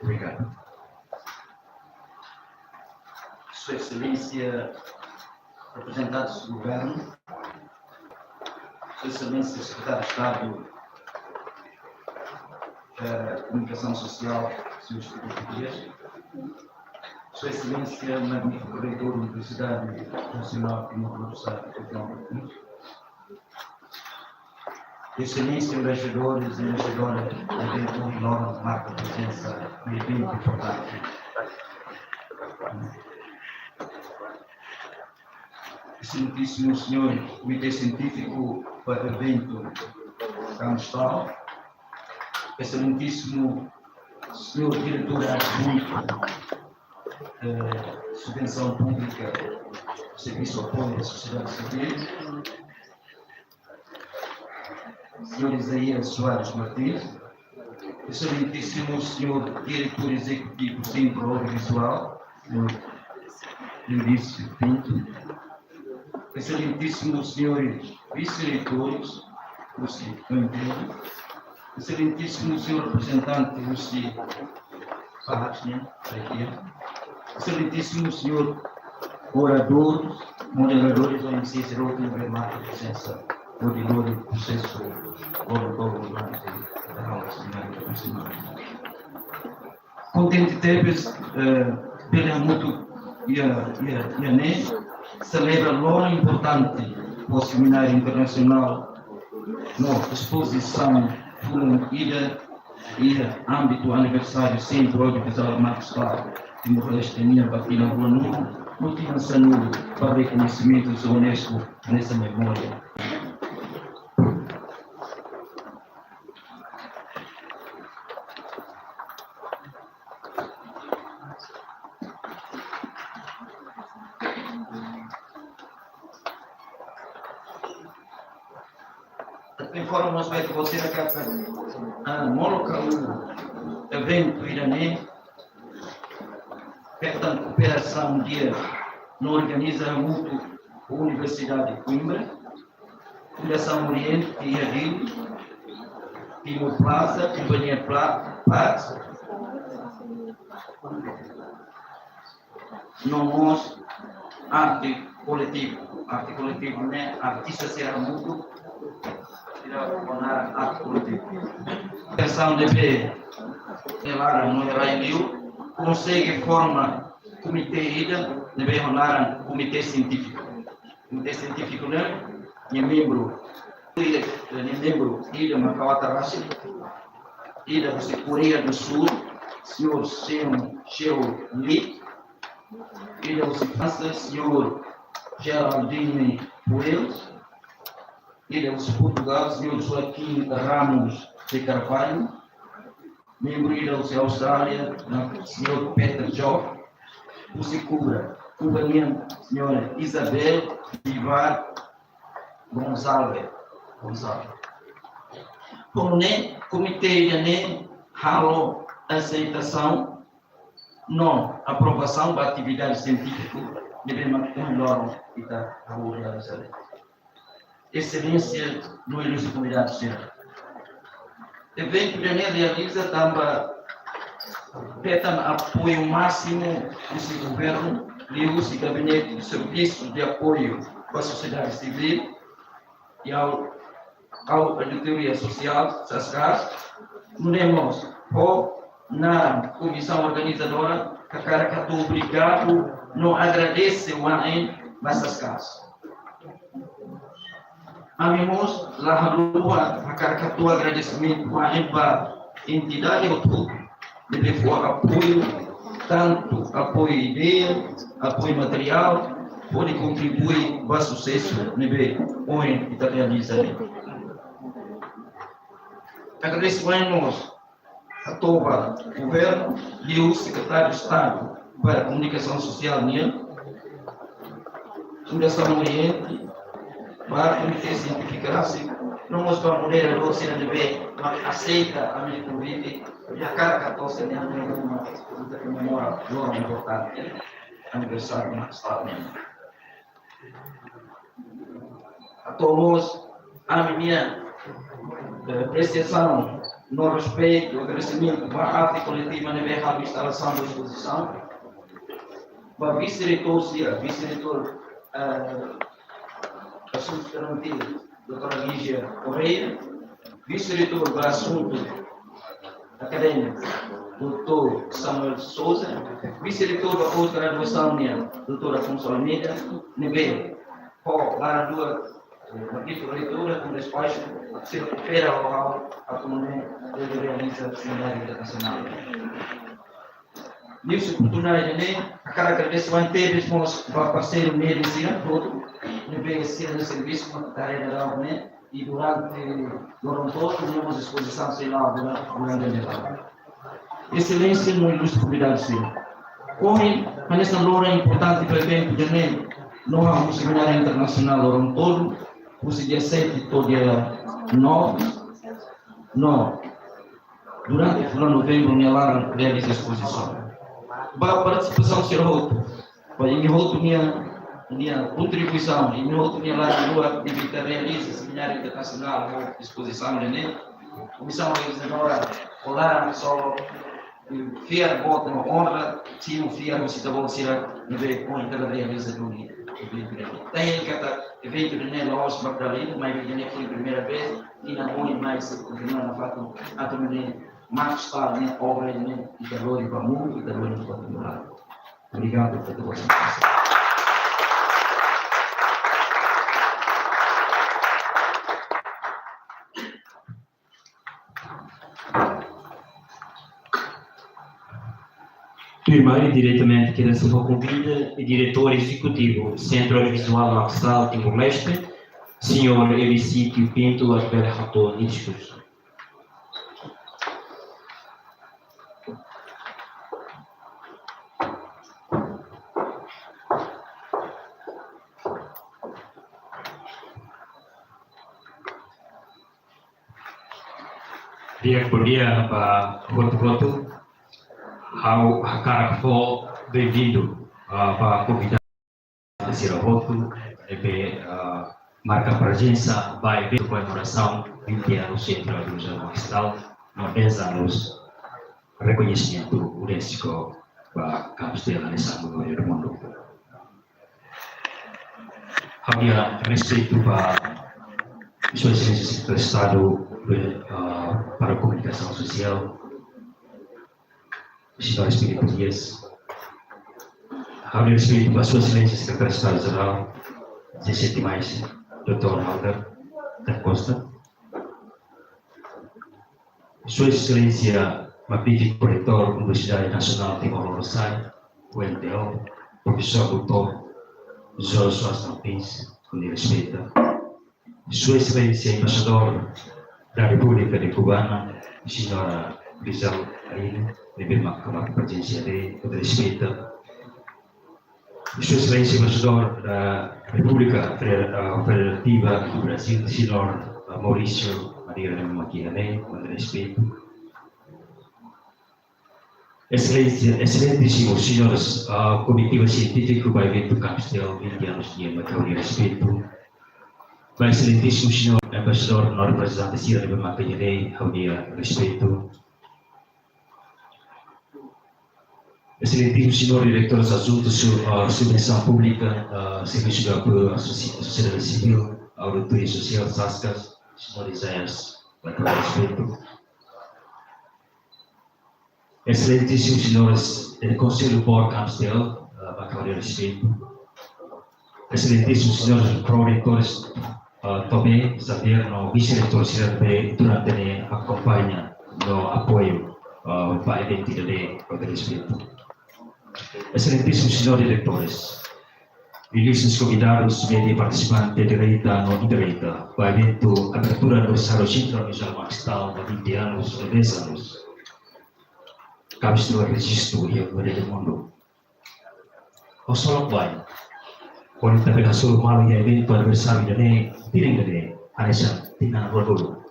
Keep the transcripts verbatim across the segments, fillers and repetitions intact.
Obrigadu. Sua Exelénsia, reprezentantes do Governo, Sua Exelénsia, Secretário de Estado da Comunicação Social, Senhor Instituto Dias, Sua Exelénsia, Magnífico Reitor da Universidade Nacional de Timor Leste, Dr. João Martins, Exelénsia, embaixadores e embaixadoras, eventu iha loron marka prezensa iha eventu importante. Exelentíssimo Senhor Komité Sientífiku ba eventu Kanstal, Exelentíssimo Senhor Diretor Adjunto, eh, Subvensaun Públika, Servisu Apoiu à Sosiedade Sivíl, Senhor Isaías Soares Martins, Exelentíssimo Senhor Diretor Executivo Centro Audiovisual, Senhor Eurício Pinto, Exelentíssimos Senhores Vice-Reitores, husi F N T L, Exelentíssimo Senhor Representante husi Bahasnya, Exelentíssimo Senhor Oradores, Moderadores, O M C, Serol, Primavera, Presensa, Ordenador, Prosesu, Orador, Durante, Aula, Semináriu, Semináriu. Kontente tebes, eh, bele hamutuk iha, iha, iha ne'e, selebra loron importante ba Semináriu Internasionál no espozisaun fulan ida iha ámbitu aniversáriu Sentru Audiovizuál Marcos Paulo Timor-Leste nian ba tinan ruanulu, no tinan sanulu ba rekoñesimentu UNESCO hanesan memória. Informa mós ba ita-boot sira katak, ah, molok halo eventu ida-ne'e, hetan kooperasaun di'ak no organiza hamutuk ho Universidade Coimbra, Fundasaun Oriente iha Dili, Timor Plaza, Kompañia Pla-, Paz, no mós arte koletivu. Arte koletivu ne'e artista sira hamutuk, sira ho naran arte koletivu. Kooperasaun ne'ebé, ne'e laran no rai liu, konsege forma komité ida, ne'ebé ho naran Komité Sientífiku. Komité Sientífiku ne'e, nia membru, nia membru ida mak ha'u ata rasik, ida husi Koreia do Sul, Señór Seung Seo Lee, ida husi Fransa, Señór Geraldine Puels, ida husi Portugal, Señór Joaquim Ramos de Carvalho, membru ida husi Austrália, Señór Peter Job, husi Kuba, Kuba nian, Señora Isabel Vivar Gonçalves, Gonçalves. Komu ne'e, komité ida-ne'e halo aseitasaun no aprovasaun ba atividade sientífiku ne'ebé mak ohin loron ita halo realiza. Exelénsia no ilustre konvidadu sira. Eventu ida-ne'e realiza tanba hetan apoiu másimu husi governu, liuhusi Gabinete de Serviços de Apoio ba Sosiedade Sivíl, iha Auditoria Sosiál, SASCAS, nune'e mós ho naran komisaun organizadora, hakarak hato'o obrigadu no agradese wa'in ba SASCAS. Ami mós la haluha hakarak hato'o agradesimentu wa'in ba entidade hotu-hotu ne'ebé fó apoiu, tantu apoiu ideia, apoiu materiál, hodi kontribui ba susesu ne'ebé ohin ita realiza ne'e. Agradese wa'in mós hato'o ba governu, liuhusi Sekretáriu Estadu ba Komunikasaun Sosiál nian, Fundasaun Oriente, ba Komité Sientífiku rasik, no mós ba moderadór sira ne'ebé mak aseita ami-nia konvite, hodi hakarak hato'o sira-nia komemora loron importante, aniversáriu Marcos Paulo nian. Hato'o mós ami-nia, eh, apresiasaun no respeitu, agradesimentu ba arte koletiva ne'ebé halo instalasaun ba espozisaun. Ba vise-reitór sira, vise-reitór, eh, asuntu estudantil, doutora Lígia Correia, vise-reitór ba asuntu akadémiku, doutór Samuel Sousa, vise-reitór ba pós-graduasaun nian, doutór Afonso Almeida, ne'ebé ho laran-luak, eh, magistru reitór, ho despaxu, sira koopera ho ha'u atu nune'e realiza semináriu internasionál. Liuhusi oportunidade ne'e, hakarak agradese tebes mós ba parseiru média sira hotu, ne'ebé sira-nia servisu mak tarea daudaun ne'e, i durante loron tomak, nia mós espozisaun sei la'o durante, durante ne'e la'o. Eselénsia no ilustre konvidadu sira. Ohin, hanesan loron importante ba eventu ida-ne'e, no halo semináriu internasionál loron tolu, husi dia sete to'o dia nove, no durante fulan novembru nia laran realiza espozisaun. Ba partisipasaun sira hotu, ba imi hotu nia, nia kontribuisaun, imi hotu nia laran-luak ne'ebé ita realiza semináriu internasionál ho espozisaun ne'e, komisaun organizadora, ho laran solo, fiar boot no onra, simu fiar husi ita-boot sira ne'ebé ohin ita realiza duni eventu ne'e. Tanba katak eventu ne'e la'ós ba dala ida, maibé ne'e foin primeira vez, i nia oin mai sei kontinua nafatin atu nune'e Max Stahl nia obra ne'e ita lori ba mundu, ita lori ba mundu. Obrigadu ba ita-boot sira. Tuirmai, diretamente, ita sei konvida o diretór ezekutivu Sentru Audiovizuál Max Stahl Timor-Leste, señór Elisítio Pinto, atu bele hato'o nia diskursu. Di'ak, bondia ba hotu-hotu. Ha'u hakarak fó benvindu, ah, ba konvidadu sira hotu, ne'ebé, ah, marka prezensa ba eventu komemorasaun vinte anos Sentru Audiovizuál Max Stahl, no dez anos rekoñesimentu UNESCO ba Cabo Verde hanesan memória do mundo. Ha'u-nia respeitu ba Sua Exelénsia Sekretáriu Estadu, ah, para Komunikasaun Sosiál, señór Espíritu Dias. Ha'u-nia respeitu ba Sua Exelénsia Sekretáriu Estadu Jerál, dezasete mais, doutór Helder da Costa. Sua Exelénsia Magnífiku Reitór Universidade Nasionál Timor Lorosa'e, U N T L, Profesór Doutór José Soares Tampins, ho nia respeitu. Sua Exelénsia Embaixadór da Repúblika de Kubana, señora Grisel Ailly, ne'ebé mak marka prezensa iha ne'e, ho nia respeitu. Sua Exelénsia Embaixadór da Repúblika Federa-, ah, Federativa do Brasil, señór, ah, Maurício Madeira, ne'ebé mak iha ne'e, ho nia respeitu. Exelénsia, exelentísimos señores, ah, Comitiva Sientífiku ba eventu Cabo Verde vinte anos nian, ho nia respeitu. Ba exelentísimu señór Embaixadór no reprezentante sira ne'ebé mak iha ne'e, ho nia respeitu. Exelentísimu señór Diretór Adjuntu su-, ah, Subvensaun Públika, ah, Servisu de Apoiu à Soci-, Sosiedade Sivíl, Auditoria Sosiál, SASCAS, señór Isaias, ho nia respeitu. Exelentísimos señores do Conselho Board Cabo Verde, ah, ho nia respeitu. Exelentísimos señores Proreitores, ah, Tomé Xavier, no Vise-Reitór sira ne'ebé durante ne'e akompaña no apoiu, ah, ba eventu ida-ne'e, ho nia respeitu. Exelentísimos señores Diretores, ilustres konvidadus, média partisipante direta no indireta, ba eventu abertura aniversáriu Sentru Audiovizuál Max Stahl, ba vinte anos, ou dez anos. Cabo Verde rejistu iha memória do mundo. Ha'u solok ba, kuandu ita bele hasoru malu iha eventu aniversáriu ida-ne'e, tinan ida-ne'e, hanesan tinan rua-nulu.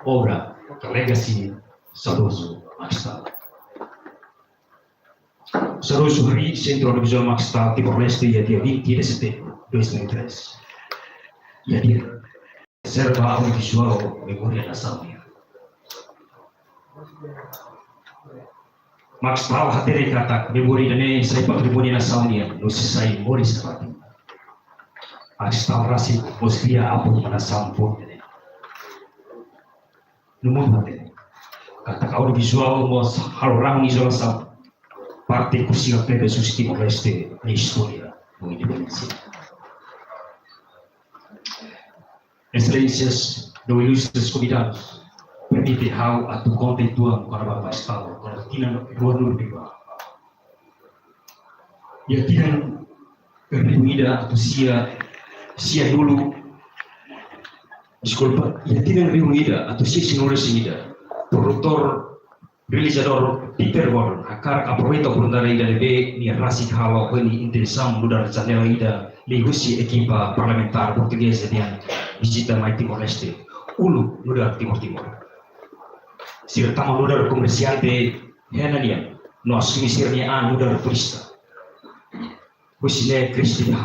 Obra, legacy, saudozu Max Stahl. Saudozu harii Sentru Audiovizuál Max Stahl Timor-Leste iha dia vinte de setembro dois mil e três. Iha dia Reserva Audiovizuál Memória Nasionál nian. Max Stahl hatene katak memória ida-ne'e sai patrimóniu nasaun nian, no sei sai moris nafatin. Max Stahl rasik mós lia apoiu ba nasaun boot ida-ne'e. No mundo hatene katak audiovisuál mós halo rahun izolasaun parte krusiál tebes husi Timor-Leste nia istória no independénsia. Exelénsias no ilustres konvidadus, permite ha'u atu konta uitoan kona-ba Max Stahl, kona-ba tinan rua-nulu-resin-rua. Iha tinan rihun ida atus sia, sianulu, deskulpa, iha tinan rihun ida atus sia sianulu-resin-ida, produtór realizadór Peter Gordon hakarak aproveita oportunidade ida ne'ebé nia rasik halo ho nia intensaun nu'udar janela ida liuhusi ekipa parlamentár portugeza nian vizita mai Timor-Leste, uluk nu'udar Timor Timur. Sira tama nu'udar komersiante hena nian, no asume sira-nia an nu'udar turista. Husi ne'e Christie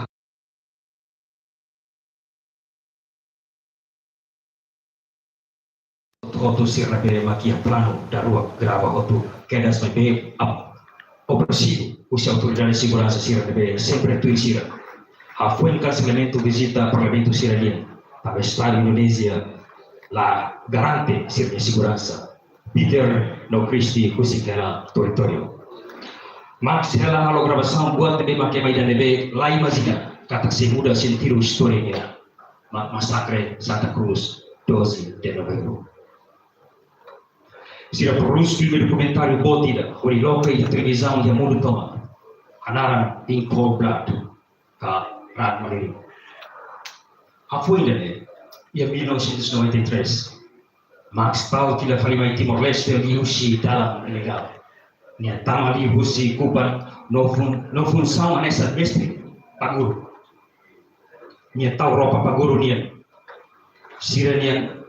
hotu sira ne'ebé mak iha planu daruak grava hotu kedas maibé ap-, opresivu husi autoridade seguransa sira ne'ebé sempre tuir sira. Hafoin kanselamentu vizita parlamentu sira nian, tanba Estadu Indonézia la garante sira-nia seguransa. Peter no Christie husik hela territóriu. Max hela halo gravasaun buat ne'ebé mak ema ida ne'ebé la imajina katak sei muda sentidu istória nian. Ma-, Masakre Santa Cruz, doze de Novembro. Sira prodús filme dokumentáriu boot ida, hodi loke iha televizaun iha mundu tomak. Hanaran In Cold Blood, ka Raan Malirin. Hafoin ida-ne'e, iha mil novecentos e noventa e três, Max Stahl fila fali mai Timor-Leste liuhusi dalan ilegál. Nia tama liuhusi Kupang no fun-, no funsaun hanesan mestre paguru. Nia tau roupa paguru nian. Sira-nian,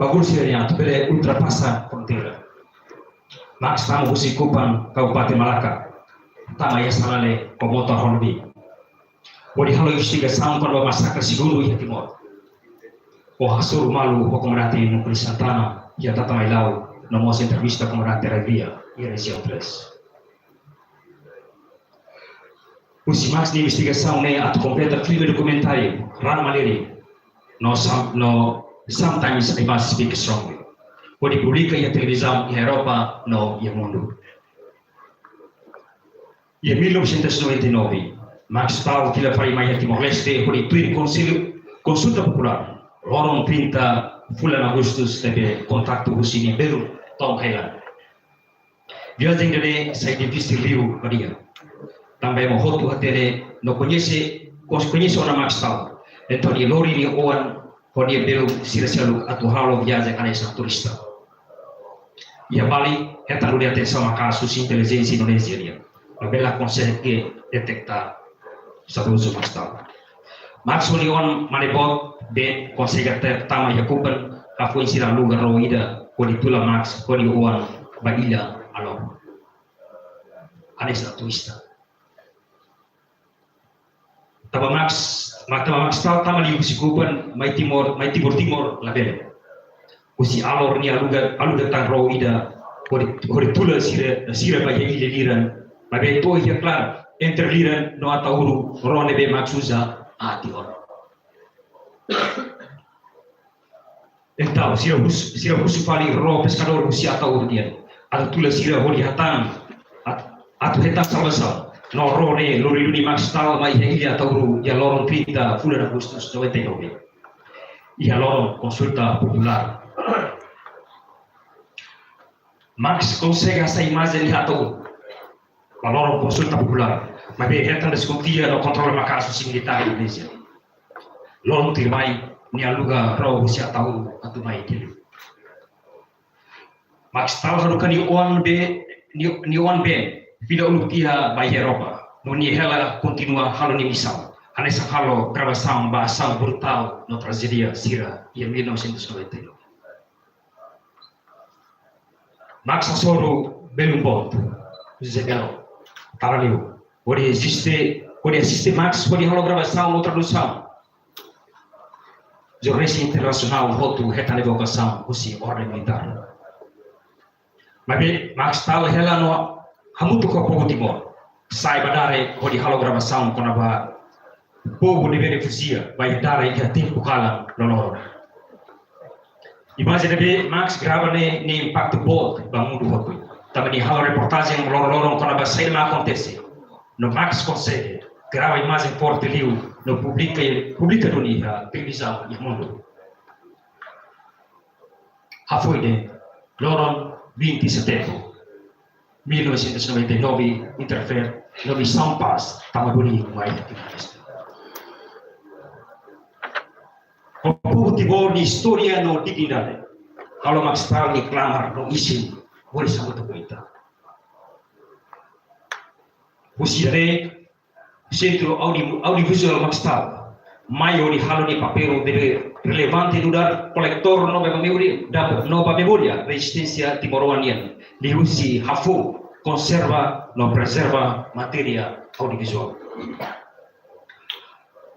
paguru sira-nian atu bele ultrapasa fronteira. Max tama husi Kupang, Kabupaten Malaka. Tama iha Salale ho motór Honda Beat. Hodi halo investigasaun kona-ba masakre segundu iha Timor. Ho hasoru malu ho komandante Nuno Santana iha Tatamailau, no mós entrevista komandante Rairia iha Rejiaun Três. Husi Max nia investigasaun ne'e atu kompleta filme dokumentáriu Raan Malirin, no Some-, no Sometimes I Must Speak Strongly, hodi publika iha televizaun iha Europa no iha mundu. Iha mil novecentos e noventa e nove, Max Stahl fila fali mai iha Timor-Leste hodi tuir konsellu, konsulta populár, loron trinta fulan Agustus, tebe kontaktu husi nia belun Tom Heyland. Viajen ida-ne'e sai difisil liu ba nia. Tanba ema hotu hatene no koñese, ko-, koñese ona Max Stahl. Entaun nia lori nia oan ho nia belun sira seluk atu halo viajen hanesan turista. Iha Bali, hetan duni atensaun maka'as husi intelijénsia Indonézia nian. Maibé la konsege deteta sabuzu Max Stahl. Max ho nia oan mane boot Ben konsege te-, tama iha Kupang, hafoin sira aluga ró ida hodi tula Max ho nia oan ba illa Alor. Hanesan turista. Tanba Max, ma-, tanba Max Stahl tama liuhusi Kupang mai Timor, mai Timor Timur labele. Husi Alor nia aluga, aluga tan ró ida hodi, hodi tula sira, sira ba iha illa Liran. Maibé to'o iha klaran entre Liran no Ataúro, ró ne'ebé Max uza aat ona. Entaun, sira hus-, sira husu fali ró peskadór husi Ataúro nian atu tula sira hodi hetan, at-, atu hetan salvasaun. No ró ne'e lori duni Max Stahl mai iha illa Ataúro iha loron trinta fulan Agustus noventa e nove. Iha loron konsulta populár, Max konsege hasai imajen iha Ataúro ba loron konsulta populár, maibé hetan deskonfia no kontrola maka'as husi militár Indonézia. Loron tuirmai, nia aluga ró husi Ataúro atu mai Dili. Max Stahl haruka nia oan Ben, nia, nia oan Ben fila uluk tiha ba iha Europa, no nia hela kontinua halo nia misaun, hanesan halo gravasaun ba asaun brutál no trajédia sira iha mil novecentos e noventa e nove. Max hasoru belun boot, José Belo, tara liu, hodi asiste, hodi asiste Max hodi halo gravasaun no tradusaun. Jornalista internasionál hotu hetan evokasaun husi orden militár. Maibé Max Stahl hela no hamutuk ho povu Timor sai ba dare hodi halo gravasaun kona-ba povu ne'ebé refújiu ba iha dare iha tempu kalan loroloron. Imajen ne'ebé Max grava ne'e, nia impaktu boot ba mundu hotu. Tanba nia halo reportajen loroloron kona-ba saida mak akontese. No Max konsege grava imajen forte liu no publika, publika duni iha televizaun iha mundu. Hafoin ne'e, loron vinte de setembro mil novecentos e noventa e nove, Interfaith no Missão Paz tama duni mai iha Timor-Leste. Ho povu Timor nia istória no dignidade, halo Max Stahl nia klamar no isin, hodi samu to'o ita. Husi ida-ne'e, Sentru Audi-, Audiovisuál Max Stahl mai hodi halo nia papél ne'ebé relevante nu'udar kolektór no ba memória, da, no ba memória rezisténsia timoroan nian, liuhusi hafó, konserva no prezerva matéria audiovizuál.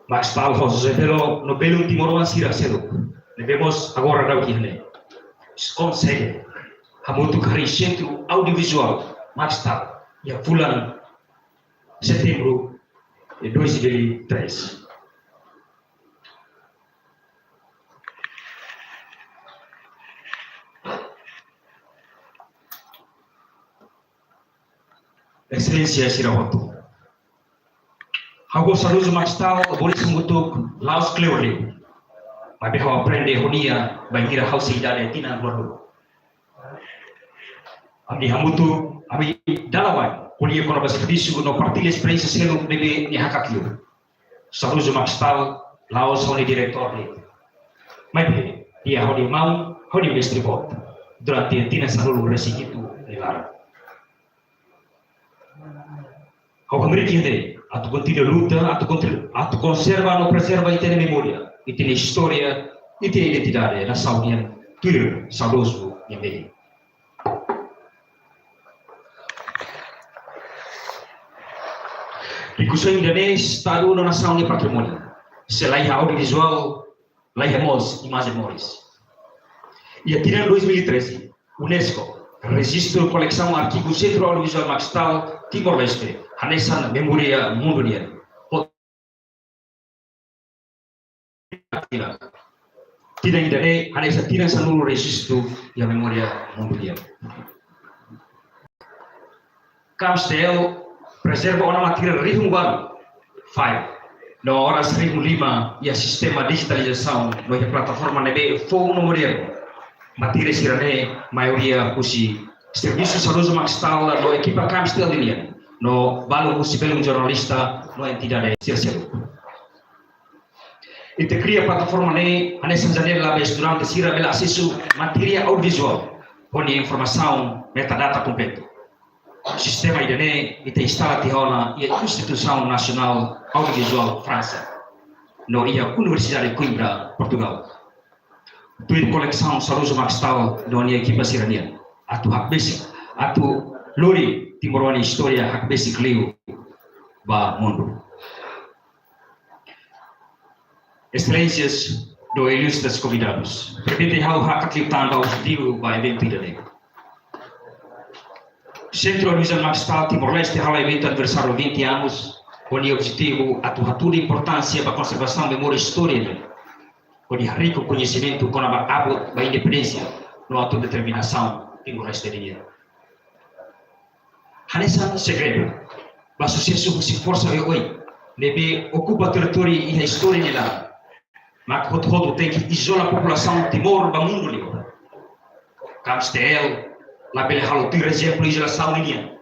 Max Stahl ho José Belo no belun timoroan sira seluk ne'ebé mós agora daudaun iha ne'e, konsege hamutuk harii Sentru Audiovizuál Max Stahl iha fulan setembru de dois mil e três. Exelénsia sira hotu. Ha'u ho saudozu Max Stahl bele hamutuk la'ós kleur liu. Maibé ha'u aprende ho nia bainhira ha'u sei idade tinan ruanulu. Ami hamutuk, ami dala wa'in ko'alia kona-ba servisu no partilla esperiénsia seluk ne'ebé nia hakat liu. Saudozu Max Stahl la'ós ha'u-nia diretór de'it. Maibé nia ha'u-nia maun, ha'u-nia mestre boot durante tinan sanulu-resin-hitu nia laran. Ha'u hamriik ida-ne'e atu kontinua luta, atu konti-, atu konserva no prezerva ita-nia memória, ita-nia istória, ita-nia identidade nasaun nian, tuir saudozu nia mehi. Rikusoin ida-ne'e Estadu no nasaun nia patrimóniu. Se la iha audiovizuál, la iha mós imajen moris. Iha tinan dois mil e treze, UNESCO rejista kolesaun arkivu Sentru Audiovizuál Max Stahl Timor-Leste hanesan memória mundu nian. Tinan ida-ne'e hanesan tinan sanulu rejista iha memória mundu nian. KAMSTL prezerva ona matéria rihun balu, file, no oras rihun lima iha sistema dijitalizasaun no iha plataforma ne'ebé foun no modernu. Matéria sira-ne'e maioria husi servisu saudozu Max Stahl no ekipa KAMSTL nian, no balu husi belun jornalista no entidade sira seluk. Ita kria plataforma ne'e hanesan janela ba estudante sira bele asesu matéria audiovizuál ho nia informasaun metadata kompletu. Sistema ida-ne'e ita instala tiha ona iha Instituisaun Nasionál Audiovizuál Fransa no iha Universidade Coimbra, Portugal. Tuir kolesaun saudozu Max Stahl no nia ekipa sira-nian, atu hakbesik, atu lori Timor-oan nia istória hakbesik liu ba mundu. Exelénsias no ilustres konvidadus, permite ha'u hakat liután ba objetivu ba eventu ida-ne'e. Sentru Audiovizuál Max Stahl Timor-Leste halo eventu aniversáriu vinte anos, ho nia objetivu atu hatudu importánsia ba konservasaun memória istória nian, hodi harii koñesimentu kona-ba abut ba independénsia no autodeterminasaun Timor-Leste nian. Hanesan segredu ba susesu husi forsa oioin ne'ebé okupa territóriu iha istória nia laran, mak hotu-hotu tenke izola populasaun Timor ba mundu liur. KAMSTL labele halo tuir ezemplu izolasaun ninian.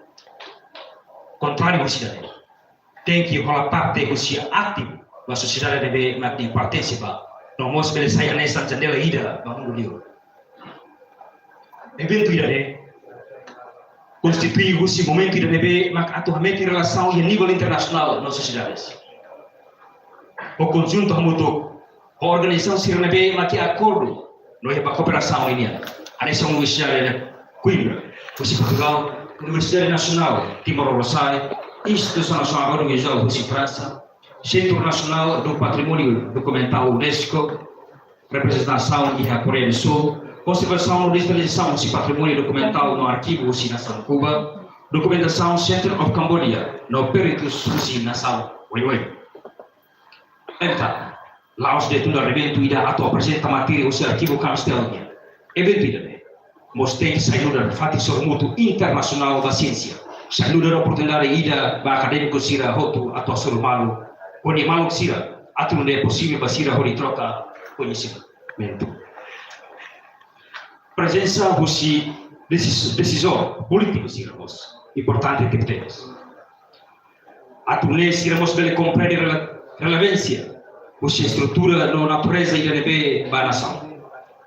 Kontráriu husi ida-ne'e, tenke hola parte husi ativu ba sosiedade ne'ebé mak nia pertense ba, no mós bele sai hanesan janela ida ba mundu liur. Eventu ida-ne'e konstitui husi momentu ida ne'ebé mak atu hametin relasaun iha nivel internasionál no sosiedade. Ho konjuntu hamutuk ho organizasaun sira ne'ebé mak iha akordu no iha ba kooperasaun ninian, hanesan Universidade Coimbra husi Portugal, Universidade Nasionál Timor Lorosa'e, Instituisaun Nasionál Audiovizuál husi Fransa, Sentru Nasionál do Patrimóniu Dokumentál UNESCO, reprezentasaun iha Koreia do Sul, Konservasaun no digitalizasaun husi patrimóniu dokumentál no arkivu husi nasaun Kuba, dokumentasaun Center of Cambodia no peritus husi nasaun Wai Wai. Entaun, la'ós de'it nu'udar eventu ida atu aprezenta matéria husi arkivu ka mistério nian. Eventu ida-ne'e mós tenke sai nu'udar fatin sorumutu internasionál ba siénsia, sai nu'udar oportunidade ida ba akadémiku sira hotu atu hasoru malu ho nia maluk sira, atu nune'e posivel ba sira hodi troka koñesimentu. Prezensa husi desis-, desizór polítiku sira mós importante tebes. Atu nune'e sira mós bele komprende rela-, relevénsia husi estrutura no natureza ida ne'ebé ba nasaun.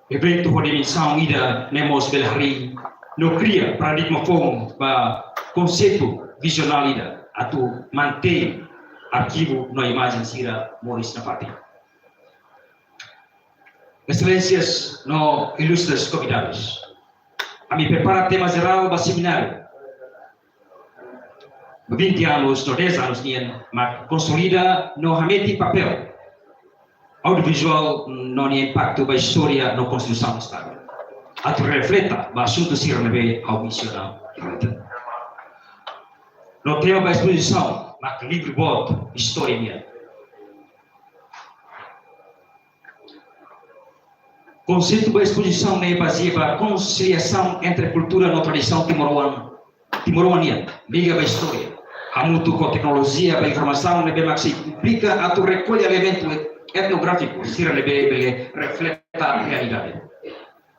Eventu ho dimensaun ida-ne'e mós bele harii no kria paradigma foun ba konseitu vizionál ida atu mantein arkivu no imajen sira moris nafatin. Exelénsias no ilustres konvidadus, ami prepara tema jerál ba semináriu vinte anos no dez anos nian, mak konsolida no hametin papél audiovizuál no nia impaktu ba istória no konstrusaun Estadu. Atu refleta ba asuntu sira ne'ebé ha'u mensiona. No tema ba espozisaun mak livru boot istória nian. Konseitu ba espozisaun ne'e bazeia ba konsiliasaun entre kultura no tradisaun timoroan, timoroan nian, liga ba istória, hamutuk ho teknolojia ba informasaun ne'ebé mak sei publika atu rekolla elementu et-, etnográfiku sira ne'ebé bele refleta realidade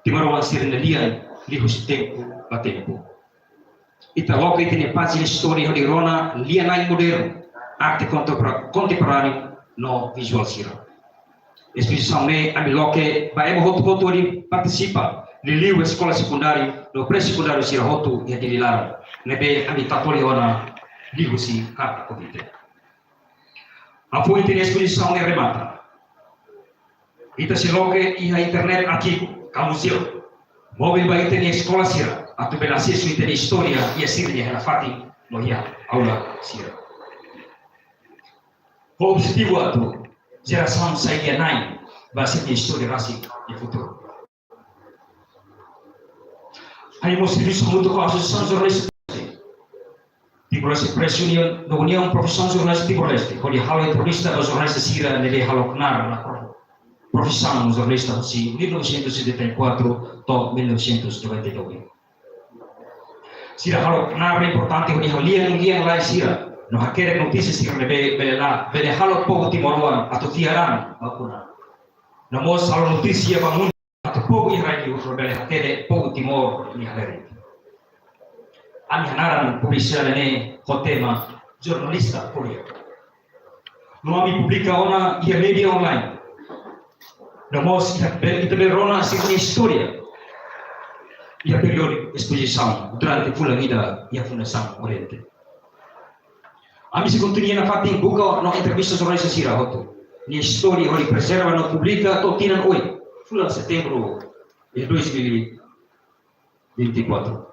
timoroan sira-nia lian liuhusi tempu ba tempu. Ita loke ita-nia pájina istória hodi rona lia-na'in modernu, arte kontempora-, kontemporáneu no vizuál sira. Espozisaun ne'e ami loke ba ema hotu-hotu hodi partisipa, liuliu eskola sekundáriu no pré-sekundáriu sira hotu iha Dili laran, ne'ebé ami tatoli ona liuhusi karta konvite. Apoiu ita-nia espozisaun ne'e remata. Ita sei loke iha internet arkivu ka muzeu móvel ba ita-nia eskola sira, atu bele asesu ita-nia istória iha sira-nia hela fatin no iha aula sira. Ho objetivu atu jerasaun sai lia-na'in ba sira-nia istória rasik iha futuru. Ami mós servisu hamutuk ho Asosiasaun Jornalista Timor-Leste, Press Union, no União Profissional Jornalista Timor-Leste, hodi halo entrevista ba jornalista sira ne'ebé halo knaar profisaun jornalista husi mil novecentos e setenta e quatro to'o mil novecentos e noventa e nove. Sira halo knaar importante hodi halo lian-lian lai sira no hakerek notísia sira ne'ebé bele la, bele halo povu timoroan atu fiar an ba ukun-an. No mós halo notísia ba mundu atu povu iha rai-liur bele hatene povu Timor nia realidade. Ami hanaran publisidade ne'e ho tema jornalista ko'alia. No ami publika ona iha média online. No mós iha be-, ita bele rona sira-nia istória iha períodu espozisaun durante fulan ida iha Fundasaun Oriente. Ami sei kontinua nafatin buka no entrevista jornalista sira hotu nia istória hodi prezerva no publika to'o tinan oin, fulan Setembru de dois mil e vinte e quatro.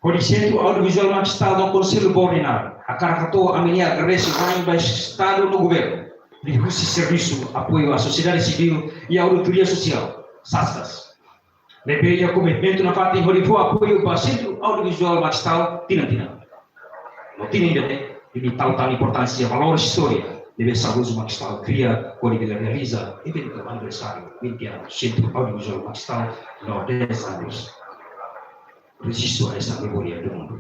Hodi Sentru Audiovizuál Max Stahl no Konsellu Boot nia naran, hakarak hato'o ami-nia agradese wa'in ba Estadu no Governu liuhusi servisu apoiu à sosiedade sivíl iha auditoria sosiál, SASCAS, ne'ebé iha komitmentu nafatin hodi fó apoiu ba Sentru Audiovizuál Max Stahl tinan-tinan. No tinan ida-ne'e, imi tau tan importánsia valór istória ne'ebé saudozu Max Stahl kria hodi bele realiza eventu aniversáriu vinte anos Sentru Audiovizuál Max Stahl no dez anos rejistu hanesan memória do mundo.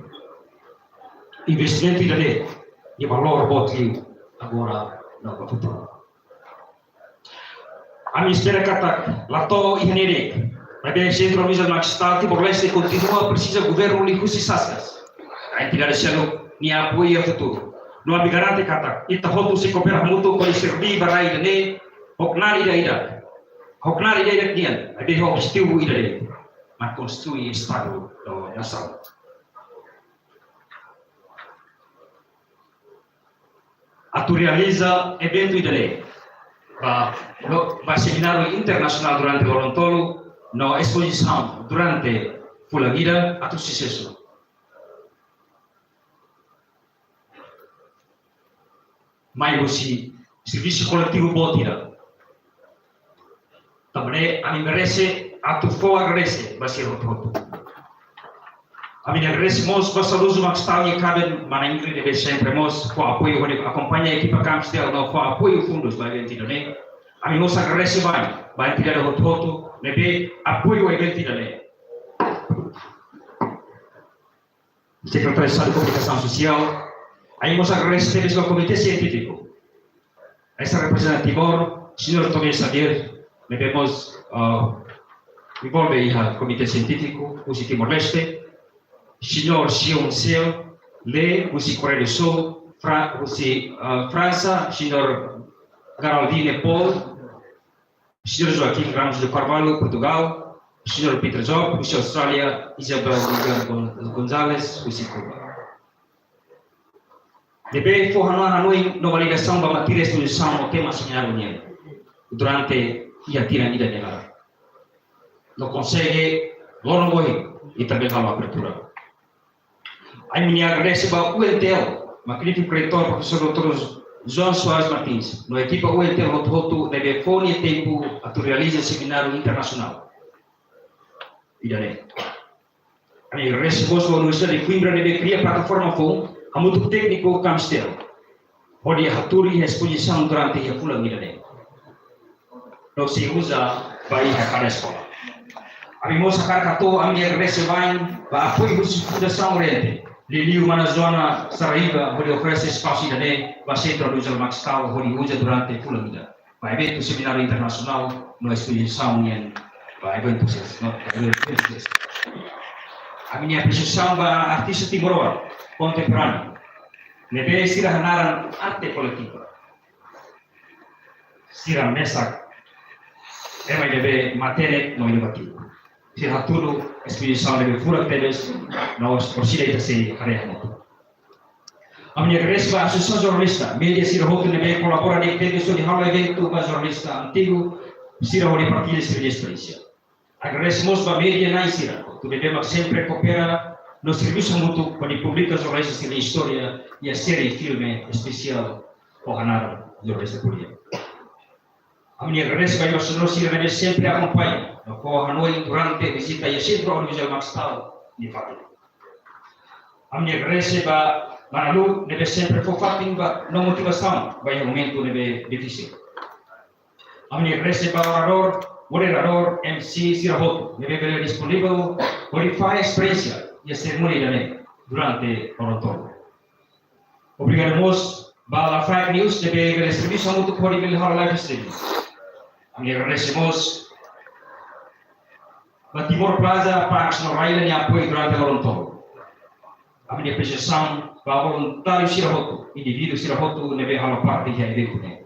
Investimentu ida-ne'e iha valór boot liu agora no ba futuru. Ami espera katak la to'o iha ne'e de'it, maibé Sentru Audiovizuál Max Stahl Timor-Leste kontinua presiza governu liuhusi SASCAS ka entidade seluk nia apoiu iha futuru. No ami garante katak ita hotu sei koopera hamutuk hodi serví ba rai ida-ne'e ho knaar ida-idak, ho knaar ida-idak nian, maibé ho objetivu ida de'it, mak konstrui Estadu no nasaun. Atu realiza eventu ida-ne'e ba, no, ba semináriu internasionál durante loron tolu no espozisaun durante fulan ida atu susesu. Mai husi servisu koletivu boot ida. Tanba ne'e, ami merese atu fó agradese ba sira hotu-hotu. Ami agradese mós ba saudozu Max Stal nia kaben, mana Ingrid ne'ebé sempre mós fó apoiu hodi akompaña ekipa Camp STL no fó apoiu fundus ba eventu ida-ne'e. Ami mós agradese ba, ba entidade hotu-hotu ne'ebé apoiu eventu ida-ne'e. Sekretáriu Estadu Komunikasaun Sosiál, ami mós agradese tebes ba Komité Sientífiku. Esta reprezenta Timor, señór Tomé Xavier, ne'ebé mós, ah, envolve iha Komité Sientífiku husi Timor-Leste, señór Xion Seo Lee husi Koreia do Sul, Fra-, husi, ah, Fransa, señór Geraldine Paul, señór Joaquim Ramos de Carvalho, Portugal, señór Peter Job, husi Austrália, Isabel Miguel Gon-, Gonzalez, husi Kuba. Ne'ebé fó hanoin, hanoin no validasaun ba matéria espozisaun no tema semináriu nian durante iha tinan ida-ne'e laran. No konsege loron ohin ita bele halo abertura. Ami-nia agradese ba U N T L, magnífiku reitór Profesór doutór João Soares Martins, no ekipa U N T L hotu-hotu ne'ebé fó nia tempu atu realiza semináriu internasionál ida-ne'e. Ami agradese mós ba Universidade de Coimbra ne'ebé kria plataforma foun hamutuk tékniku Camp STL hodi hatuur espozisaun durante iha fulan ida-ne'e. No sei uza ba iha kada eskola. Ami mós hakarak hato'o ami-nia agradese ba, ba apoiu husi Fundasaun Oriente, liuliu mana Joana Saraiva hodi oferese espasu ida-ne'e ba Sentru Audiovisuál Max Stal hodi uza durante fulan ida ba eventu semináriu internasionál no espozisaun nian ba eventu ses-, no, eventu ses-. Ami-nia apresiasaun ba artista timoroan kontemporáneu ne'ebé sira hanaran arte koletiva. Sira mesak ema ne'ebé matenek no inovativu. Sira hatudu espozisaun ne'ebé furak tebes, no orsida ita sei haree hamutuk. Ami agradese ba Asosiasaun Jornalista, média sira hotu ne'ebé kolabora di'ak tebes hodi halo eventu ba jornalista antigu sira hodi partilla sira-nia esperiénsia. Agradese mós ba média na'in sira hotu ne'ebé mak sempre koopera no servisu hamutuk hodi publika jornalista sira-nia istória iha série filme espesiál ho hanaran Jornalista Korea. Ami agradese ba embaixadór sira ne'ebé sempre akompaña no fó hanoin durante vizita iha Sentru Audiovisuál Max Stal nia fatin. Ami agradese ba mana Lu ne'ebé sempre fó fatin ba no motivasaun ba iha momentu ne'ebé difisil. Ami agradese ba oradór, moderadór, M C sira hotu ne'ebé bele disponivel hodi fahe esperiénsia iha serimónia ida-ne'e durante loron tolu. Obrigadu mós ba Lafaek News ne'ebé bele servisu hamutuk hodi bele halo live streaming. Ami agradese mós ba Timor Plaza, Parks no Raila nia apoiu durante loron tolu. Ami-nia apresiasaun ba voluntáriu sira hotu, indivíduu sira hotu ne'ebé halo parte iha eventu ne'e.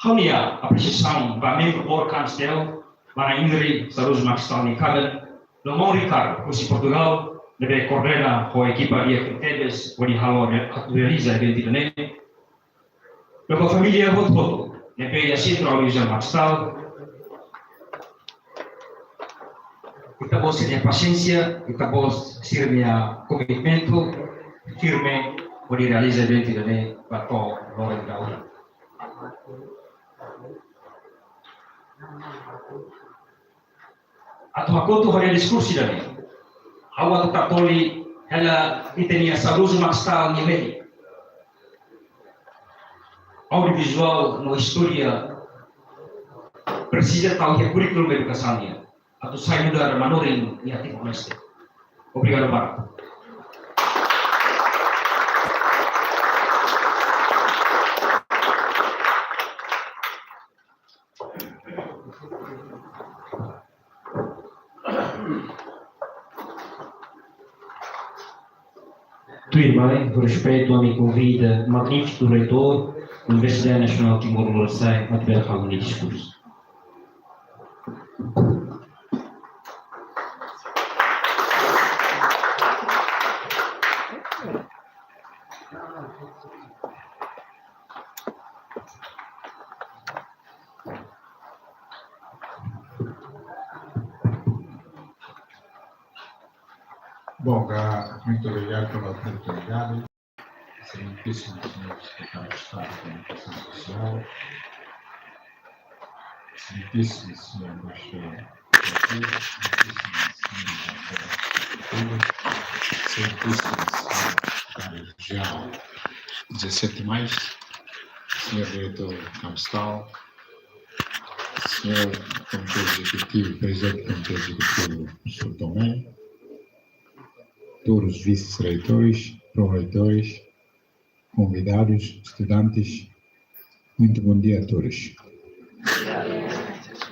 Ha'u-nia apresiasaun ba membru board Camp STL, mana Indri, saudozu Max Stal nia kaben, no maun Ricardo, husi Portugal, ne'ebé koordena ho ekipa di'ak tebes hodi halo re-, realiza eventu ida-ne'e. No ba família hotu-hotu ne'ebé iha Sentru Audiovisuál Max Stal. Ita-boot sira-nia pasiénsia, ita-boot sira-nia komitmentu firme hodi realiza eventu ida-ne'e ba to'o loron ida ohin. Atu hakotu hodi diskursu ida-ne'e, ha'u atu katoli hela ita-nia saudozu Max Stal nia mehi. Audiovisuál no istória presiza tau iha kurríkulu edukasaun nian atu sai nu'udar manorin iha Timor-Leste. Obrigadu barak. Tuirmai, ho respeitu, ami konvida magnífiku reitór Universidade Nacional Timor-Leste, atu bele halo nia diskursu. Bom, ah, muito obrigado pela oportunidade. Excelentíssimo Senhor Secretário de Estado da Comunicação Social, Excelentíssimo senhor embaixador, Excelentíssimo senhor embaixador, Excelentíssimo senhor secretário-geral dezassete mais, senhor diretor Camstal, senhor Comitê Executivo, Presidente do Comitê Executivo Sul Tomé, todos os vice-reitores, proreitores, convidados, estudantes, muito bom dia a todos.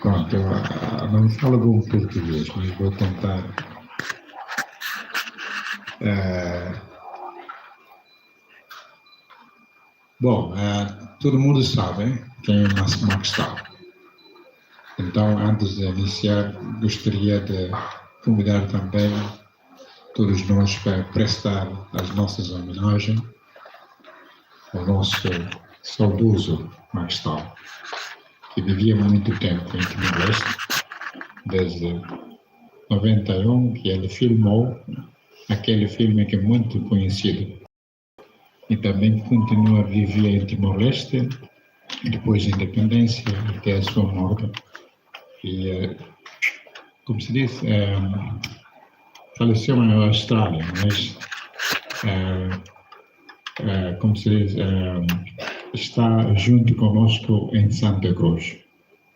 Pronto, ah, não falo bom português, mas vou tentar. Eh, bom, eh, todo mundo sabe quem é Max, Max Stahl. Então, antes de iniciar, gostaria de convidar também todos nós para prestar as nossas homenagens ao nosso saudoso Max Stahl, que vivia muito tempo em Timor-Leste, desde noventa e um, que ele filmou aquele filme que é muito conhecido, e também continua a viver em Timor-Leste, depois da independência até a sua morte. E, eh, como se diz, eh, faleceu na Austrália, mas, eh, eh, como se diz, eh, está junto conosco em Santa Cruz.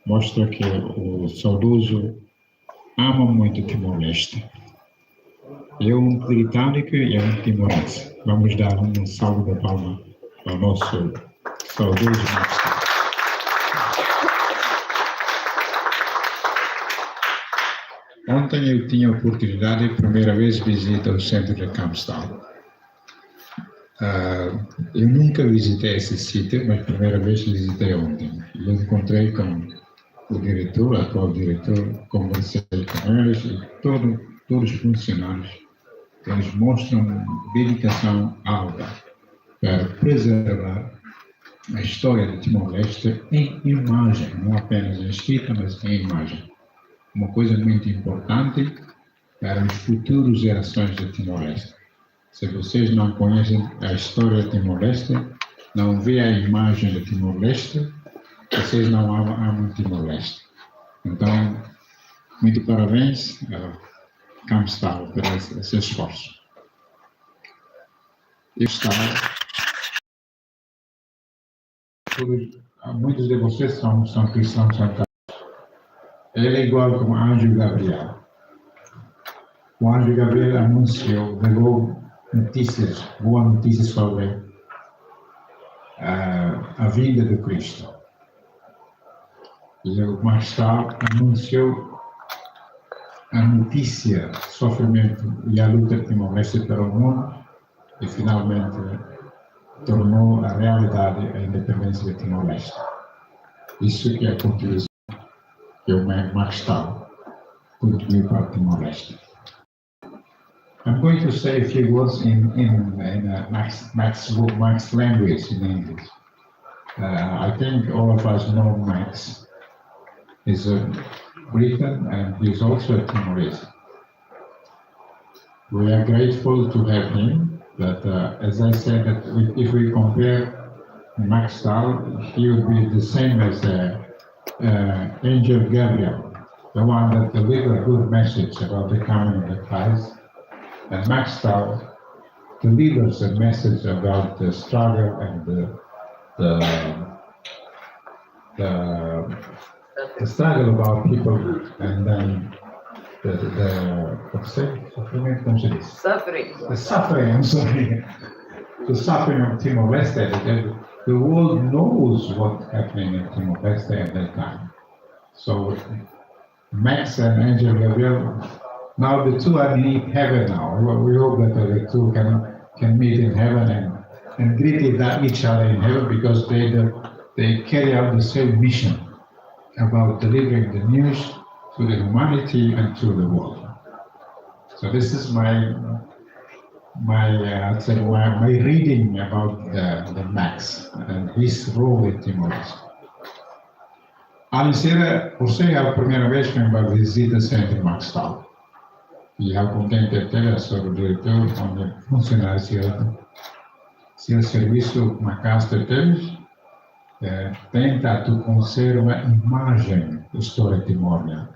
Mostra que o saudoso ama muito Timor-Leste. É um britânico e é um timorense. Vamos dar uma salva de palma ao nosso saudoso Max Stahl. Ontem eu tinha a oportunidade, primeira vez, visita ao centro de Camstal. Ah, eu nunca visitei esse sítio, mas primeira vez visitei ontem. E eu encontrei com o diretor, atual diretor, conversei com eles e todo, todos os funcionários. Eles mostram dedicação alta para preservar a história de Timor-Leste em imagem, não apenas em escrita, mas em imagem. Uma coisa muito importante para as futuras gerações de Timor-Leste. Se vocês não conhecem a história de Timor-Leste, não vê a imagem de Timor-Leste, vocês não amam, amam Timor-Leste. Então, muito parabéns a Camstal por esse, esse esforço. Eu estava Todos, muitos de vocês são, são cristãos, são católicos. Ele é igual como anjo Gabriel. O anjo Gabriel anunciou, levou notícias, boa notícia sobre, ah, a vinda de Cristo. E o Max Stahl anunciou a notícia, sofrimento e a luta de Timor-Leste para o mundo, e finalmente tornou a realidade a independência de Timor-Leste. Isso que é a contribuição que o Max Stahl contribuiu para Timor-Leste. I'm going to say a few words in, in, in, uh, Max, Max, Max language, in English. Uh, I think all of us know Max. He's a Briton and he's also a Timorese. We are grateful to have him, but, uh, as I said, that if, if we compare Max Stahl, he would be the same as, uh, uh, Angel Gabriel, the one that delivered good message about the coming of the Christ. And Max Stahl delivers a message about the struggle and the, the, the, the struggle about people, and then the, the, what's it? Sofrimento, como se diz? Suffering. The suffering, I'm sorry. The suffering of Timor-Leste. The, the world knows what's happening in Timor-Leste at that time. So Max and Angel Gabriel, now the two are in heaven now. We, we hope that the two can, can meet in heaven and, and greet each other in heaven, because they, they, they carry out the same mission about delivering the news to the humanity and to the world. So this is my, my, uh, I'd say my, my reading about the, the Max and his role in Timor-Leste. Alin sira, por ser a primeira vez que eu vou visitar o centro Max Stahl. E ha'u kontente tebes, señór diretór, komu funsionáriu sira, sira servisu maka'as tebes. eh, tenta atu konserva imajen istória Timor nian.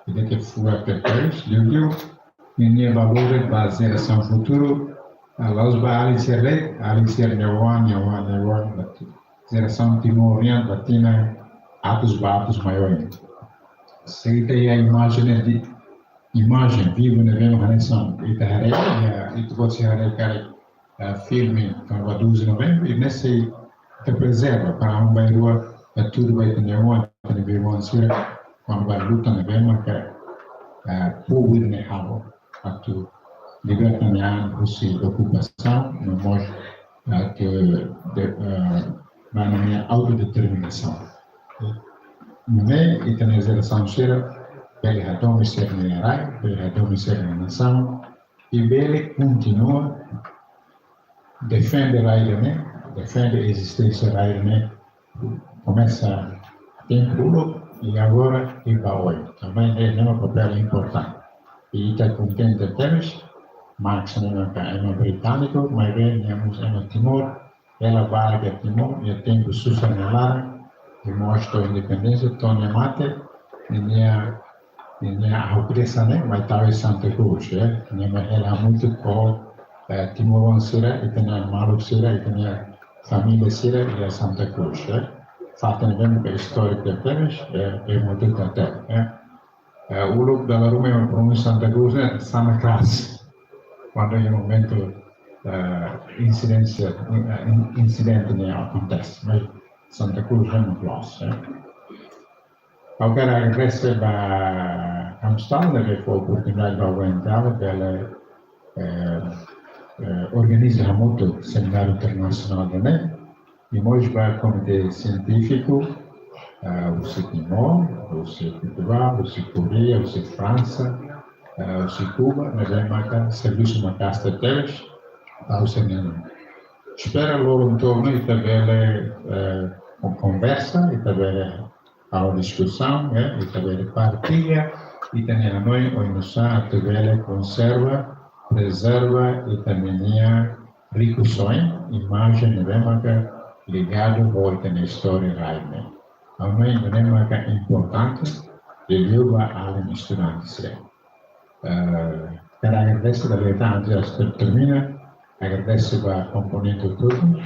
Ida ke fura tebes, liuliu ninia valór ba jerasaun futuru, ah, la'ós ba alin sira de'it, alin sira nia oan, nia oan, nia oan, ba jerasaun Timor nian ba tinan atus ba atus mai oin. Se ita iha imajen di, imajen vivu ne'ebé mak hanesan ita haree, iha, ita-boot sei haree karik, eh, filme, tanba doze de novembro, i ne'e sei ita prezerva para ohin-bainrua, eh, tudu ba ita-nia oan, ita-nia bei-oan sira, kuandu ba luta ne'ebé maka, eh, povu ne'e halo atu liberta nia an husi okupasaun, no mós atu de, eh, ba nia autodeterminasaun. Nune'e ita-nia jerasaun sira bele hadomi sira-nia rai, bele hadomi sira-nia nasaun, i bele kontinua defende rai ida-ne'e, defende ezisténsia rai ida-ne'e, komesa tempu uluk i agora i ba oin. Tanba ne'e, ne'e mak papél importante. I ita kontente tebes, Marx ne'e maka ema britániku, maibé nia mós ema Timor, hela barak iha Timor, iha tempu susar nia laran, Timor to'o independénsia, to'o nia mate, ninia, ninia hahú-kriasaun ne'e mai tau iha Santa Cruz, eh. Nia mai hela hamutuk ho, eh, timoroan sira, ita-nia maluk sira, ita-nia família sira iha Santa Cruz, eh. Fatin ne'ebé mak istóriku tebes, eh, eh, mutu tebes, eh. Eh, uluk dala ruma ema pronunsia Santa Cruz ne'e Santa Cruz. Kuandu iha momentu, eh, insidénsia, eh, in-, insidente ne'e akontese, mas Santa Cruz ne'e mak loos, eh. Ha'u hakarak agradese ba Amstel, ne'ebé fó oportunidade ba ha'u entrada, bele, eh, eh, organiza hamutuk semináriu internasionál ida-ne'e, i mós ba komité sientífiku, eh, husi Timor, husi Portugál, husi Koreia, husi Fransa, eh, husi Kuba, ne'ebé maka servisu maka'as tebes, husi ne'e. Espera loron to'o ne'e ita bele, eh, kon-, konversa, ita bele halo diskusaun, eh, ita bele partilla ita-nia hanoin oinsá atu bele konserva, prezerva ita-nia rikusoin, imajen ne'ebé maka ligadu ho ita-nia istória rai ne'e. Ha'u hanoin ida-ne'e maka importante, liuliu ba alin estudante sira. Eh, hakarak agradese dala ida tan, antes de ter-, termina, agradese ba komponente hotu-hotu,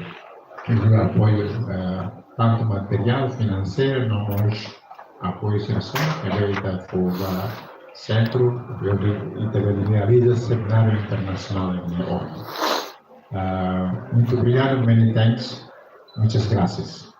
ke deu apoiu, eh, tantu materiál, finanseiru, no mós apoiu sira-ne'e, ke deu ita fó ba sentru, hodi ita bele realiza semináriu internasionál ne'e ohin. Eh, muito obrigado, many thanks, muitas graças.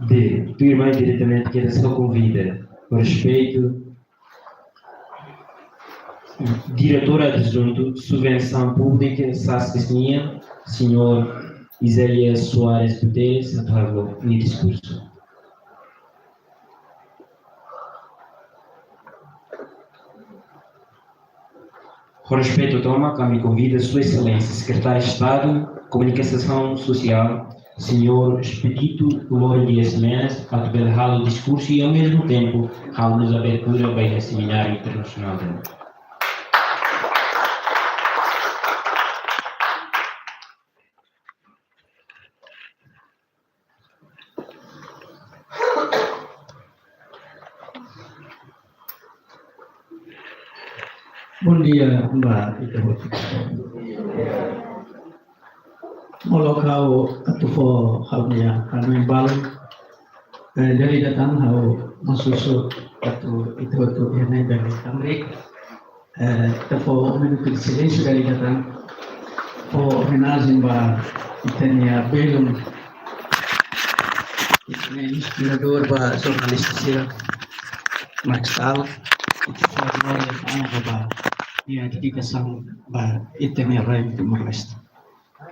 Bem, tuirmai diretamente ha'u sei konvida, ho respeitu, Diretór Adjuntu Subvensaun Públika, SACES nian, señór Isaías Soares Guterres, atu halo nia diskursu. Ho respeitu tomak, ami konvida Sua Exelénsia Sekretáriu Estadu Komunikasaun Sosiál, señór Expedito Loren Dias Mendes, atu bele halo diskursu i, ao mesmo tempo, halo abertura ba semináriu internasionál. Bondia ba ita hotu. Molok ha'u atu fó ha'u-nia hanoin balun. Eh, dala ida tan ha'u mós husu atu ita hotu iha ne'e bele tamrik. Eh, ita fó um minuto de silêncio dala ida tan. Fó omenajen ba ita-nia belun, ita-nia inspiradór ba jornalista sira, Mark Stahl. Ita fó memória ba nia dedikasaun ba ita-nia rai Timor-Leste.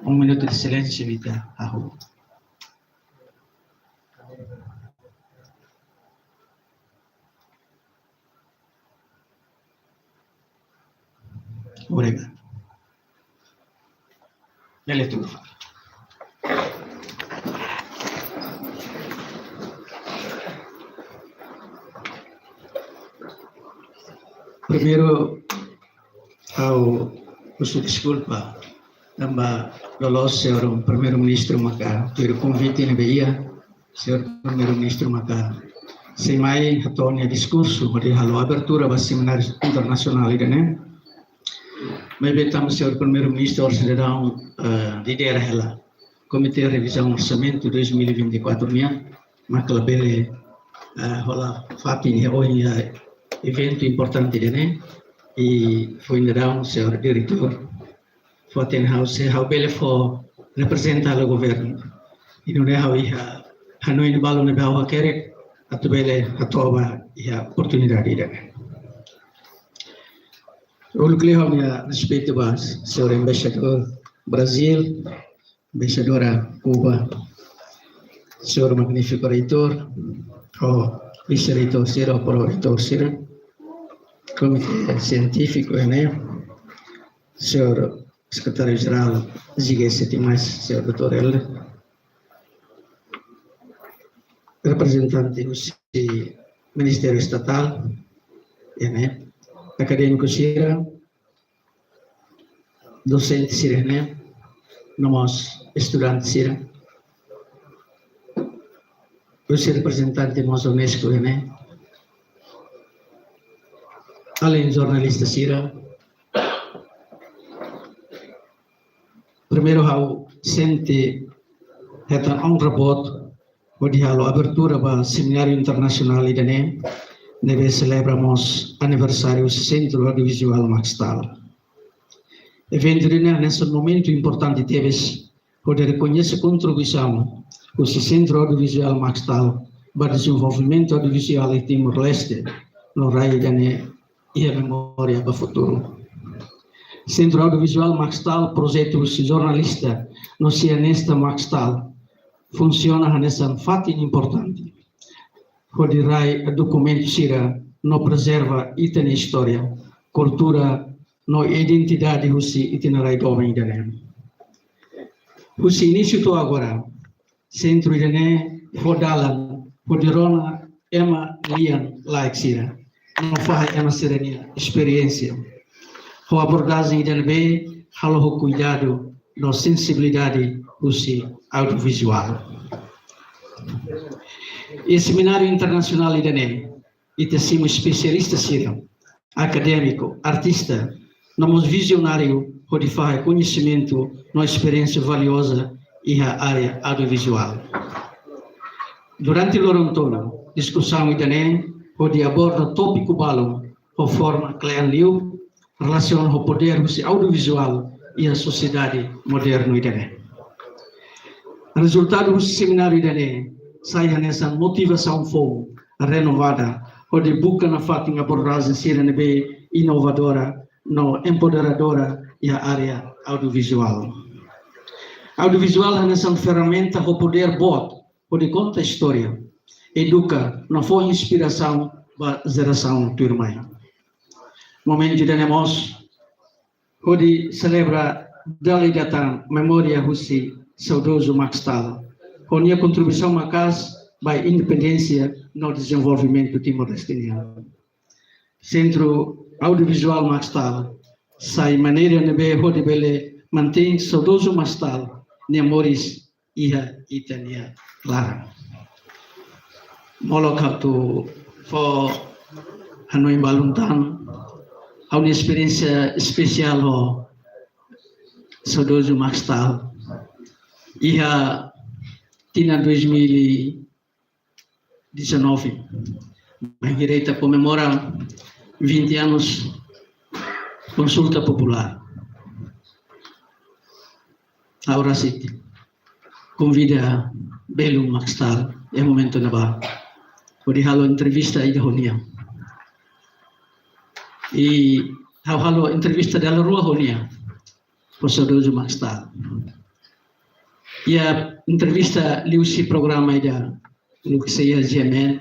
Um minuto de silêncio, ita hahú. Obrigadu. Bele tuur. Primeiru, ha'u husu deskulpa tanba loloos señór Primeiru-Ministru maka tuir konvite ne'ebé iha, señór Primeiru-Ministru maka sei mai hato'o nia diskursu hodi halo abertura ba semináriu internasionál ida-ne'e. Maibé tanba señór Primeiru-Ministru orsida daudaun, eh, lidera hela Komité Revizaun Orsamentu dois mil e vinte e quatro nian, maka labele, eh, hola fatin iha ohin iha eventu importante ida-ne'e, i foin daudaun señór Diretór fó-hatene ha'u se ha'u bele fó reprezenta hela governu. I nune'e ha'u iha hanoin balun ne'ebé ha'u hakerek atu bele hato'o ba iha oportunidade ida-ne'e. Uluk liu ha'u-nia respeitu ba señór Embaixadór Brazíl, Embaixadora Kuba, señór Magnífiku Reitór, ho Vise-Reitór sira, ho Pro-Reitór sira, Komité Sientífiku iha ne'e, señór Sekretáriu Jerál G G S T mais, señór doutór Helder, reprezentante husi Ministériu Estatál iha ne'e, akadémiku sira, dosente sira iha ne'e, no mós estudante sira, husi reprezentante mós UNESCO iha ne'e, alende jornalista sira. Primeiru ha'u sente hetan onra boot hodi halo abertura ba semináriu internasionál ida-ne'e, ne'ebé selebra mós aniversáriu Sentru Audiovizuál Max Stahl. Eventu ida-ne'e hanesan momentu importante tebes hodi rekoñese kontribuisaun husi Sentru Audiovizuál Max Stahl ba dezenvolvimentu audiovizuál iha Timor-Leste, no rai ida-ne'e iha memória ba futuru. Sentru Audiovizuál Max Stahl, projetu husi jornalista no sienista Max Stahl, funsiona hanesan fatin importante hodi rai dokumentu sira no prezerva ita-nia istória, kultura no identidade husi ita-nia rai doben ida-ne'e. Husi inísiu to'o agora, sentru ida-ne'e fó dalan hodi rona ema lian-laek sira no fahe ema sira-nia esperiénsia ho abordajen ida ne'ebé halo ho kuidadu no sensibilidade husi audiovizuál. Iha semináriu internasionál ida-ne'e, ita simu espesialista sira, akadémiku, artista, no mós vizionáriu hodi fahe koñesimentu no esperiénsia valioza iha área audiovizuál. Durante loron tolu, diskusaun ida-ne'e hodi aborda tópiku balun ho forma kle'an liu, relasiona ho podér husi audiovizuál iha sosiedade modernu ida-ne'e. Rezultadu husi semináriu ida-ne'e sai hanesan motivasaun foun renovada hodi buka nafatin abordajen sira ne'ebé inovadora no empoderadora iha área audiovizuál. Audiovizuál hanesan ferramenta ho podér boot hodi konta istória, eduka no fó inspirasaun ba jerasaun tuirmai. Momentu ida-ne'e mós hodi selebra dala ida tan memória husi saudozu Max Stahl ho nia kontribuisaun maka'as ba independénsia no dezenvolvimentu Timor-Leste nian. Sentru Audiovizuál Max Stahl sai maneira ne'ebé hodi bele mantein saudozu Max Stahl nia moris iha ita-nia laran. Molok atu fó hanoin balun tan ha'u-nia esperiénsia espesiál ho saudozu Max Stahl. Iha tinan dois mil e dezanove, bainhira ita komemora vinte anos konsulta populár. Ha'u rasik konvida belun Max Stahl iha momentu ne'ebá hodi halo entrevista ida ho nia. I ha'u halo entrevista dala rua ho nia, ho saudozu Max Stahl. Iha entrevista liuhusi programa ida uluk sei iha G M N,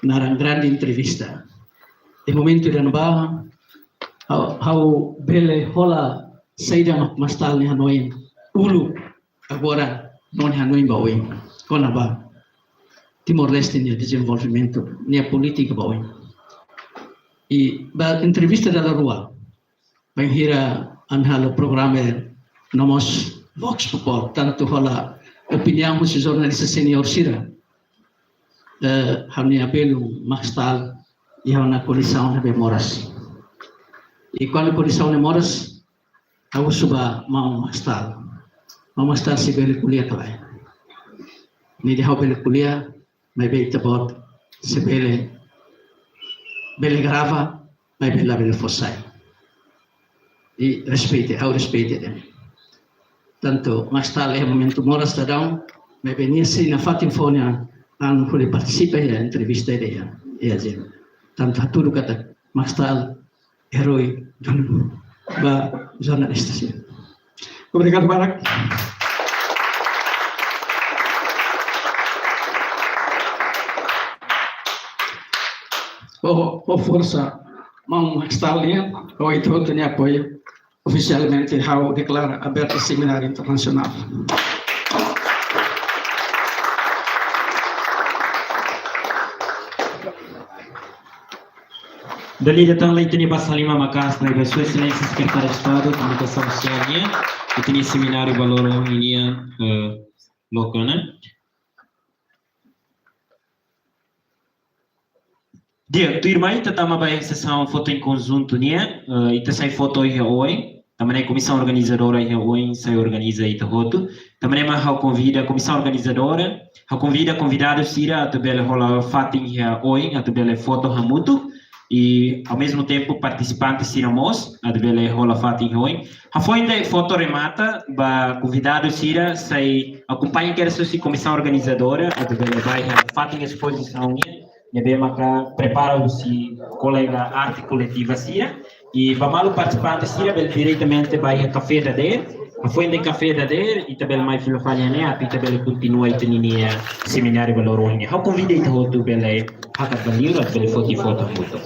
naran Grande Entrevista. Iha momentu ida-ne'ebá ha'u, ha'u bele hola saida mak Max Stahl nia hanoin uluk, agora no nia hanoin ba oin kona-ba Timor-Leste nia dezenvolvimentu, nia polítika ba oin. I ba entrevista dala rua. Bainhira ami halo programa no mós Vox Populi, tantu hola opiniaun husi jornalista senior sira. Eh, ha'u-nia belun Max Stahl, iha ona kondisaun ne'ebé moras. I kuandu kondisaun ne'e moras, ha'u husu ba maun Max Stahl. Maun Max Stahl, sei bele ko'alia ka lae? Nia dehan ha'u bele ko'alia, maibé ita-boot sei bele, bele grava, maibé labele fó sai. I respeita, ha'u respeita ida-ne'e. Tantu Max Stahl iha momentu moras daudaun, maibé nia sei nafatin fó nia an hodi partisipa iha entrevista ida-ne'e, iha, iha Zema. Tantu hatudu katak Max Stahl herói duni ba jornalista sira. Obrigadu barak. Ho, ho forsa maun Max Stahl nian, ho ita hotu nia apoiu, ofisialmente ha'u deklara aberta semináriu internasionál. Dala ida tan lai ita-nia basa liman maka'as ba Sua Exelénsia Sekretáriu Estadu Komunikasaun Sosiál nian, ita-nia semináriu ba loron ohin nian, eh, loke ona. Di'ak, tuirmai ita tama ba iha sesaun foto em conjunto nian, eh, ita sai foto iha oin, tanba ne'e komisaun organizadora iha oin sai organiza ita hotu. Tanba ne'e mak ha'u konvida komisaun organizadora, ha'u konvida konvidadu sira atu bele hola fatin iha oin, atu bele foto hamutuk, i ao mesmo tempo partisipante sira mós atu bele hola fatin iha oin. Hafoin de'it foto remata, ba konvidadu sira sai akompaña kedas husi komisaun organizadora atu bele ba iha fatin espozisaun nian, ne'ebé maka prepara husi kolega arte koletiva sira. I ba malu partisipante sira bele diretamente ba iha kafé dadeer. Hafoin de'it kafé dadeer, ita bele mai fila fali iha ne'e, atu ita bele kontinua ita-nia semináriu ba loron ohin nian. Ha'u konvida ita hotu bele hakat ba liur atu bele foti foto hamutuk.